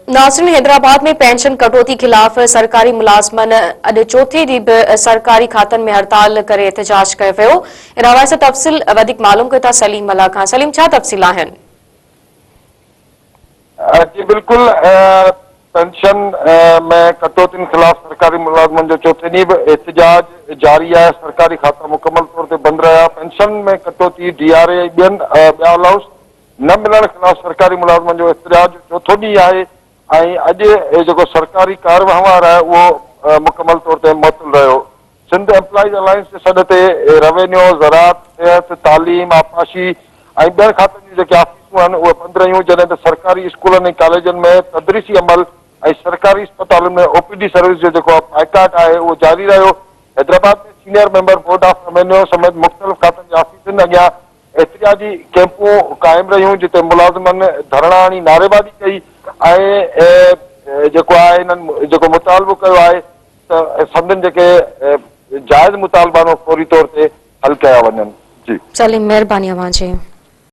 ناظرين حيدرآباد ۾ پينشن ڪٽوتي خلاف سرڪاري ملازمن اڄ چوٿين ڏينهن به سرڪاري کاتن ۾ هڙتال ڪري احتجاج ڪيو ويو. ان حوالي سان تفصيل وڌيڪ معلوم ڪيون ٿا سليم ملاح کان. سليم ڇا تفصيل آهن؟ جي بلڪل پينشن ۾ ڪٽوتين خلاف سرڪاري ملازمن جو چوٿين ڏينهن به احتجاج جاري آهي، سرڪاري کاتا مڪمل طور تي بند رهيا، پينشن ۾ ڪٽوتي، ڊي آر اي ۽ ٻين ٻيا الائونس نه ملڻ خلاف سرڪاري ملازمن جو احتجاج جو چوٿون ڏينهن آهي ۽ اڄ جيڪو سرڪاري ڪار وهنوار آهي اهو مڪمل طور تي معطل رهيو. سنڌ ايمپلائيز الائنس جي سڏ تي روينيو، زراعت، صحت، تعليم، آبپاشي ۽ ٻين کاتن جون جيڪي آفيسون آهن اهي بند رهيون جڏهن ته سرڪاري اسڪولن ۽ ڪاليجن ۾ تدريسي عمل ۽ سرڪاري اسپتالن ۾ او پي ڊي سروس جو جيڪو بائيڪاٽ آهي اهو جاري رهيو. Hyderabad ۾ senior member board of revenue سميت مختلف کاتن جي آفيسن اڳيان احتجاجي ڪئمپون قائم رهيون جتي ملازمن ڌرڻا هڻي نعريبازي ڪئي ۽ جيڪو آهي انهن جيڪو مطالبو ڪيو آهي ته سندن جيڪي جائز مطالبا آهن اهي فوري طور تي حل ڪيا وڃن جي. سليم مهرباني اوهان جي.